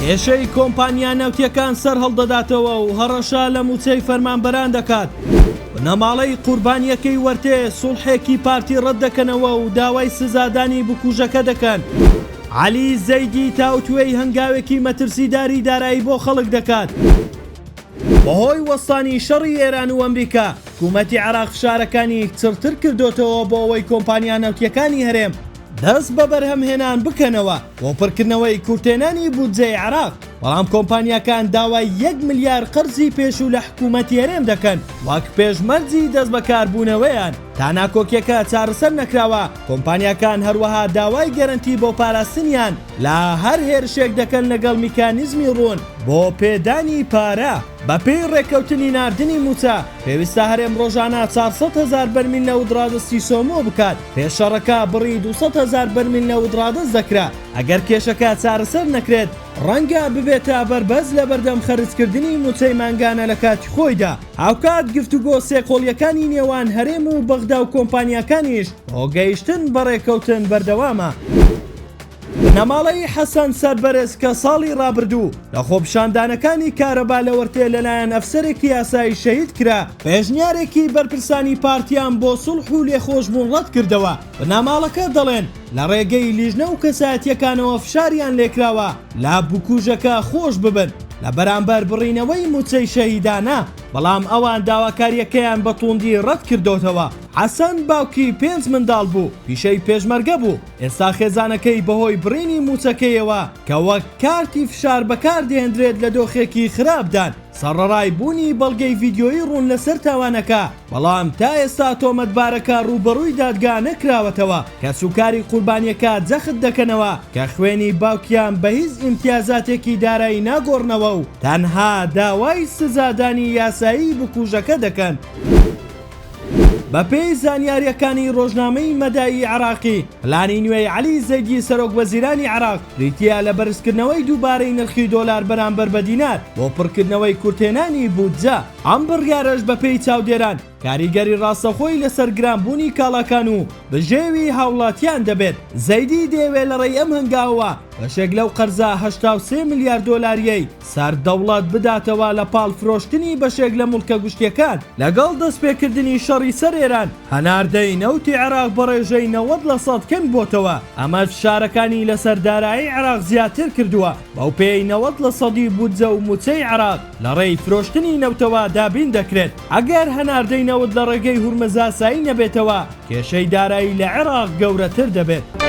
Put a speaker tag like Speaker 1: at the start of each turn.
Speaker 1: کێشەی کۆمپانیا نەوتیەکان سەرهەڵدەداتەوە و هەڕەشە لە مووچەی فەرمانبەران دەکات. بنەماڵەی قوربانییەکەی وەرتێ سوڵحێکی پارتی ڕەتدەکەنەوە و داوای سزادانی بکوژەکە دەکەن. عەلی زەیدی تاوتوێی هەنگاوێکی مەترسیداری دارایی بۆ خەڵک دەکات. بەهۆی وەستانی شەڕی ئێران و ئەمریکا، حکوومەتی عێراق فشارەکانی چڕتر کردۆتەوە بۆ ئەوەی کۆمپانیا نەوتییەکانی هەرێم دەست بە بەرهەمهێنان بکەنەوە بۆ پڕکردنەوەی کورتهێنانی بودجەی عێراق، بەڵام کۆمپانیاکان داوای یەک ملیار قەرزی پێشوو لە حکوومەتی هەرێم دەکەن وەک پێشمەرجی دەستبەکاربوونەوەیان. تا ناکۆکیەکە چارەسەر نەکراوە، کۆمپانیاکان هەروەها داوای گەرەنتی بۆ پاراستنیان لە هەر هێرشێک دەکەن لەگەڵ میکانیزمی ڕوون بۆ پێدانی پارە. بەپێی ڕێککەوتنی ناردنی مووچە، پێویستە هەرێم ڕۆژانە 400 هەزار بەرمیل نەوت ڕادەستی سۆمۆ بکات، پێش شەڕەکە بڕی 200 هەزار بەرمیل نەوت ڕادەست دەکرا، ئەگەر کێشەکە چارەسەر نەکرێت، ڕەنگە ببێتە بەربەست لەبەردەم خەرجکردنی مووچەی مانگانە لە کاتی خۆیدا. هاوکات گفتوگۆ سێقۆڵییەکانی نێوان هەرێم و بەغدا و کۆمپانیاکانیش بۆ گەیشتن بە ڕێککەوتن بەردەوامە. بنەماڵەی حەسەن سەربەرز کە ساڵی ڕابردوو لە خۆپیشاندانەکانی کارەبا لە وەرتێ لەلایەن ئەفسەرێکی ئاسایش شەهید کرا، پێشنیارێکی بەرپرسانی پارتیان بۆ سوڵح و لێخۆشبوون ڕەتکردەوە. بنەماڵەکە دەڵێن، لە ڕێگەی لیژنە و کەسایەتییەکانەوە فشاریان لێکراوە لە بکوژەکە خۆش ببن لە بەرامبەر بڕینەوەی موچەی شەهیدانە، بەڵام ئەوان داواکارییەکەیان بە تووندی ڕەتکردۆتەوە. حەسەن باوکی پێنج منداڵ بوو، پیشەی پێشمەرگە بوو، ئێستا خێزانەکەی بەهۆی بڕینی موچەکەیەوە کە وەک کارتی فشار بەکاردەهێندرێت لە دۆخێکی خراپدان. سەڕەڕای بوونی بەڵگەی ڤیدیۆیی ڕوون لەسەر تاوانەکە، بەڵام تا ئێستا تۆمەتبارەکە ڕووبەڕووی دادگا نەکراوەتەوە، کەسوکاری قوربانییەکە جەخت دەکەنەوە کە خوێنی باوکیان بە هیچ ئیمتیازاتێکی دارایی ناگۆڕنەوە و تەنها داوای سزادانی یاسایی بکوژەکە دەکەن. بەپێی زانیارییەکانی ڕۆژنامەی مەدا ی عێراقی، پلانی نوێی عەلی زەیدی سەرۆک وەزیرانی عێراق بریتییە لە بەرزکردنەوەی دووبارەی نرخی دۆلار بەرامبەر بە دینار بۆ پڕکردنەوەی کورتهێنانی بودجە، ئەم بڕیارەش بەپێی چاودێران کاریگەری ڕاستەوخۆی لەسەر گرانبوونی کاڵاکان و بژێوی هاوڵاتیان دەبێت. زەیدی دەیەوێت لەڕێی ئەم هەنگاوەوە بەشێک لەو قەرزە 83 ملیار دۆلارییەی سەر دەوڵەت بداتەوە لە پاڵ فرۆشتنی بەشێک لە موڵکە گشتیەکان. لەگەڵ دەستپێکردنی شەڕی سەر ئێران، هەناردەی نەوتی عێراق بە ڕێژەی 90 لە سەد کەم بۆتەوە، ئەمەش فشارەکانی لەسەر دارایی عێراق زیاتر کردووە، بەوپێیەی 90 لە سەدی بودجە و موچەی عێراق لە ڕێی فرۆشتنی نەوتەوە دابین دەکرێت، ئەگەر هەناردەی نەوت لە ڕێگەی هورمز ئاسایی نەبێتەوە، کێشەی دارایی لە عێراق گەورەتر دەبێت.